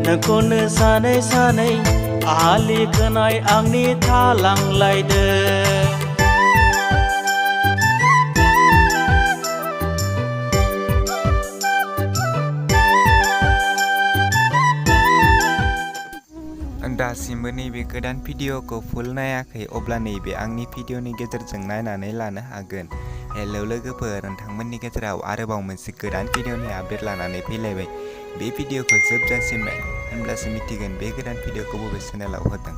नोंखौनो सानै सानै आलि खोनाय आंनि थालांलायदो दासिमबो नैबे गोदान भिडिअखौ फुल नायाखै अब्ला नैबे आंनि भिडिअनि गेजेरजों नायनानै लानो हागोन। हेलौ लोगोफोर, नोंथांमोननि गेजेराव आरोबाव मोनसे गोदान भिडिअनि आपडेट लानानै फैलायबाय। बे भिडिअखौ जोबजासिम नाय, होनब्लासो मिथिगोन बे गोदान भिडिअखौ बबे चेनेलाव होदों।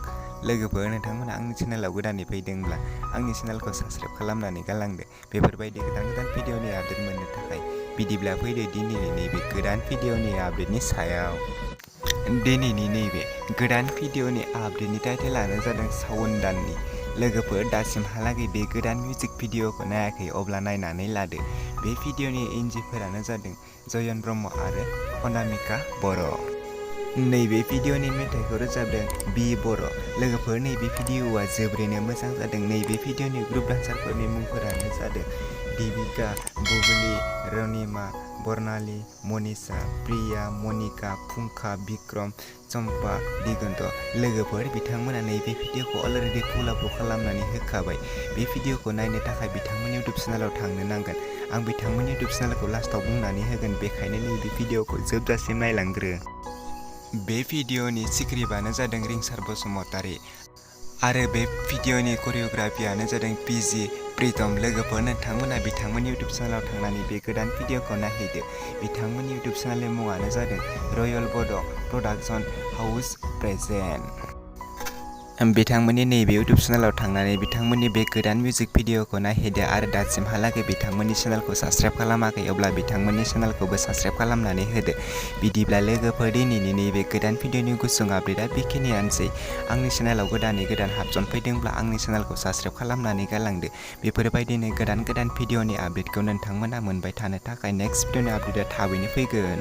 लोगोफोर, नोंथांमोना आंनि चेनेलाव गोदानै फैदोंब्ला आंनि चेनेलखौ साबस्क्राइब खालामनानै गालांदो बेफोरबायदि गोदान भिडिअनि आपडेट मोननो थाखाय। बिदिब्ला फैदो दिनैनि नैबे गोदान भिडिअनि आपडेटनि सायाव। दिनैनि नैबे गोदान भिडिअनि आपडेटनि टाइटेलानो जादों सावन दाननि। लोगोफोर, दासिमहालागै बे गोदान मिउजिक भिडिअखौ नायाखै अब्ला नायनानै लादो। बे भिडिअनि इन्जिफोरानो जादों जयन ब्रह्म आरो अनामिका बर'। नैबे भिडिअनि मेथाइखौ रोजाबदों BORO। लोगोफोर, नैबे भिडिअआ जोबोरैनो मोजां जादों। नैबे भिडिअनि ग्रुप डान्सारफोरनि मुंफोरानो जादों देबिका, बुबुलि, रनिमा, बर्नाली, मनिषा, प्रिया, मनिका, फुंखा, बिक्रम, चम्पा, दिगन्त। लोगोफोर, बिथांमोना नैबे भिडिअखौ अलरेडि फुल आपल'ड खालामनानै होखाबाय। बे भिडिअखौ नायनो थाखाय बिथांमोननि इउटुब चेनेलाव थांनो नांगोन। आं बिथांमोननि इउटुब चेनेलखौ लास्टाव बुंनानै होगोन, बेखायनो नैबे भिडिअखौ जोबजासिम नायलांग्रो। बे भिडिअनि स्क्रिप्टआनो जादों रिंसार बसुमतारी आरो बे भिडिअनि करिय'ग्राफियानो जादों PG प्रितम। लोगोफोर, नोंथांमोना बिथांमोननि इउटुब चेनेलाव थांनानै बे गोदान भिडिअखौ नायहैदो। बिथांमोननि इउटुब चेनेलनि मुङानो जादों रयेल बड' प्रडाक्शन हाउस प्रेजेन्ट। बिथांमोननि नैबे इउटुब चेनेलाव थांनानै बिथांमोननि बे गोदान मिउजिक भिडिअखौ नायहैदो आरो दासिमहालागै बिथांमोननि चेनेलखौ साबस्क्राइब खालामाखै अब्ला बिथांमोननि चेनेलखौबो साबस्क्राइब खालामनानै होदो। बिदिब्ला लोगोफोर, दिनैनि नैबे गोदान भिडिअनि गुसुं आपडेटआ बेखिनियानोसै। आंनि चेनेलाव गोदानै गोदान हाबसनफैदोंब्ला आंनि चेनेलखौ साबस्क्राइब खालामनानै गालांदो। बेफोरबायदिनो गोदान भिडिअनि आपडेटखौ नोंथांमोना मोनबाय थानो थाखाय नेक्स्ट भिडिअनि आपडेटआ थाबैनो फैगोन।